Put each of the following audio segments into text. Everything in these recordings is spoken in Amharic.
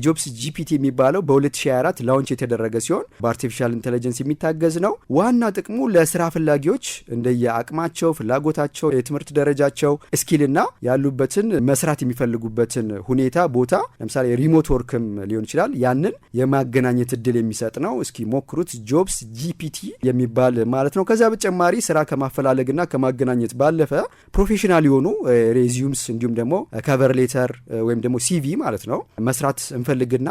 Jobs GPT የሚባለው በ2024 launch የተደረገ ሲሆን በ artificial intelligence የሚታገዝ ነው። ዋና ጥቅሙ ለስራ ፈላጊዎች እንደየአቅማቸው፣ ፍላጎታቸው፣ የትምህርት ደረጃቸው፣ skill ና ያሉበትን መስራት የሚፈልጉበትን ሁኔታ ቦታ፣ ለምሳሌ remote work ም ሊሆን ይችላል፣ ያንን የማገናኘት እድል የሚሰጥ ነው። እስኪ ሞክሩት። Jobs GPT የሚባል ማለት ነው። ከዚያ በተጨማሪ ስራ ከማፈላለግና ከማገናኘት ባለፈ professional የሆኑ resumes እንዲሁም ደግሞ cover letter ወይም ደግሞ CV ማለት ነው መስራት እንፈልግና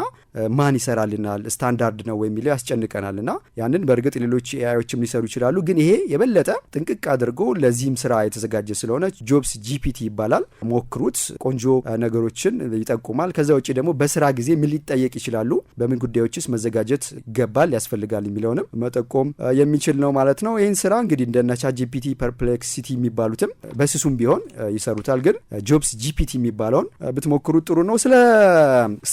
ማን ይሰራልናል፣ ስታንዳርድ ነው የሚለው ያስጨንቀናል። እና ያንን በእርግጥ ሌሎች AI ዎችም ሊሰሩ ይችላሉ። ግን ይሄ የበለጠ ጥንቅቅ አድርጎ ለዚህም ስራ የተዘጋጀ ስለሆነ Jobs GPT ይባላል። ሞክሩት። ቆንጆ ነገሮችን ይጠቁማል። ከዛ ውጭ ደግሞ በስራ ጊዜ ምን ሊጠየቅ ይችላሉ፣ በምን ጉዳዮችስ መዘጋጀት ይገባል፣ ያስፈልጋል የሚለውንም መጠቆም የሚችል ነው ማለት ነው። ይህን ስራ እንግዲህ እንደነ ChatGPT፣ Perplexity የሚባሉትም በስሱም ቢሆን ይሰሩታል። ግን Jobs GPT የሚባለውን ብትሞክሩት ጥሩ ነው። ስለ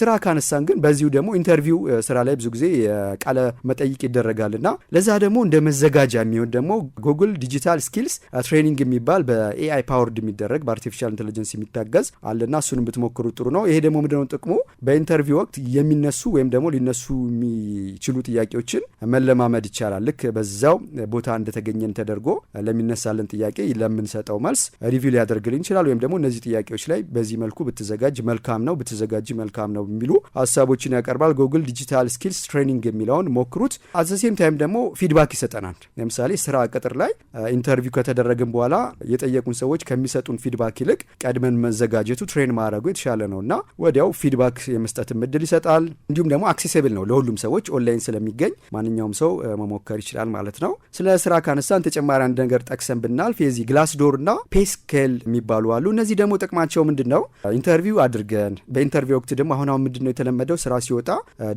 ስራ ካነሳን ግን በዚሁ ደግሞ interview፣ ስራ ላይ ብዙ ጊዜ የቃለ መጠይቅ ይደረጋል እና ለዛ ደግሞ እንደ መዘጋጃ የሚሆን ደግሞ Google Digital Skills Training የሚባል በ AI powered የሚደረግ፣ በ artificial intelligence የሚታገዝ አለና እሱንም ብትሞክሩት ጥሩ ነው። ይሄ ደግሞ ምንድነው ጥቅሙ? በ interview ወቅት የሚነሱ ወይም ደግሞ ሊነሱ የሚችሉ ጥያቄዎችን መለማመድ ይቻላል። ልክ በዛው ቦታ እንደተገኘን ተደርጎ ለሚነሳልን ጥያቄ ለምንሰጠው መልስ review ሊያደርግልን ይችላል። ወይም ደግሞ እነዚህ ጥያቄዎች ላይ በዚህ መልኩ ብትዘጋጅ መልካም ነው፣ ብትዘጋጅ መልካም ነው የሚሉ ሀሳቦችን ያቀርባል። Google Digital Skills Training የሚለውን ሞክሩት። At the same time ደግሞ feedback ይሰጠናል። ለምሳሌ ስራ ቅጥር ላይ interview ከተደረግን በኋላ የጠየቁን ሰዎች ከሚሰጡን feedback ይልቅ ቀድመን መዘጋጀቱ፣ train ማድረጉ የተሻለ ነው እና ወዲያው feedback የመስጠትን እድል ይሰጣል። እንዲሁም ደግሞ accessible ነው ለሁሉም ሰዎች፣ ኦንላይን ስለሚገኝ ማንኛውም ሰው መሞከር ይችላል ማለት ነው። ስለ ስራ ካነሳን ተጨማሪ አንድ ነገር ጠቅሰን ብናልፍ የዚህ Glassdoor እና PayScale የሚባሉ አሉ። እነዚህ ደግሞ ጥቅማቸው ምንድን ነው? Interview አድርገን በ interview ወቅት ደግሞ አሁን አሁን ምንድን ነው የተለመደው? ስራ ሲወጣ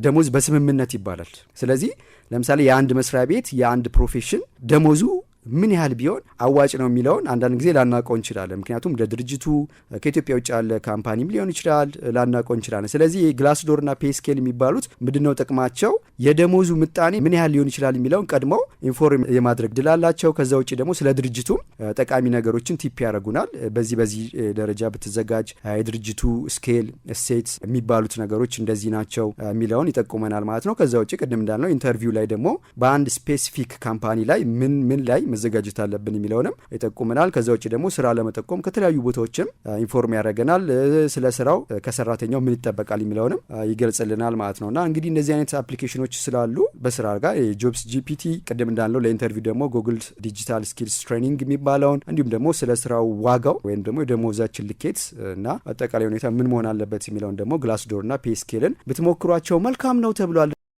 ደሞዝ በስምምነት ይባላል። ስለዚህ ለምሳሌ የአንድ መስሪያ ቤት የአንድ profession ደሞዙ ምን ያህል ቢሆን አዋጭ ነው የሚለውን አንዳንድ ጊዜ ላናውቀው እንችላለን። ምክንያቱም ለድርጅቱ ከኢትዮጵያ ውጭ ያለ company ም ሊሆን ይችላል፣ ላናውቀው እንችላለን። ስለዚህ Glassdoor ና PayScale የሚባሉት ምንድነው ጥቅማቸው? የደሞዙ ምጣኔ ምን ያህል ሊሆን ይችላል የሚለውን ቀድመው inform የማድረግ እድል አላቸው። ከዛ ውጭ ደግሞ ስለ ድርጅቱም ጠቃሚ ነገሮችን tip ያደርጉናል። በዚህ በዚህ ደረጃ ብትዘጋጅ፣ የድርጅቱ scale፣ እሴት የሚባሉት ነገሮች እንደዚህ ናቸው የሚለውን ይጠቁመናል ማለት ነው። ከዛ ውጭ ቅድም እንዳልነው interview ላይ ደግሞ በአንድ specific company ላይ ምን ምን ላይ መዘጋጀት አለብን የሚለውንም ይጠቁመናል። ከዛ ውጭ ደግሞ ስራ ለመጠቆም ከተለያዩ ቦታዎችም inform ያደርገናል። ስለ ስራው ከሰራተኛው ምን ይጠበቃል የሚለውንም ይገልጽልናል ማለት ነው። እና እንግዲህ እነዚህ አይነት application ኖች ስላሉ በስራ ጋር የ Jobs GPT፣ ቅድም እንዳልነው ለ interview ደግሞ Google Digital Skills Training የሚባለውን፣ እንዲሁም ደግሞ ስለ ስራው ዋጋው ወይም ደግሞ የደሞዛችን ልኬት እና አጠቃላይ ሁኔታ ምን መሆን አለበት የሚለውን ደግሞ Glassdoor እና PayScale ን ብትሞክሯቸው መልካም ነው ተብሏል።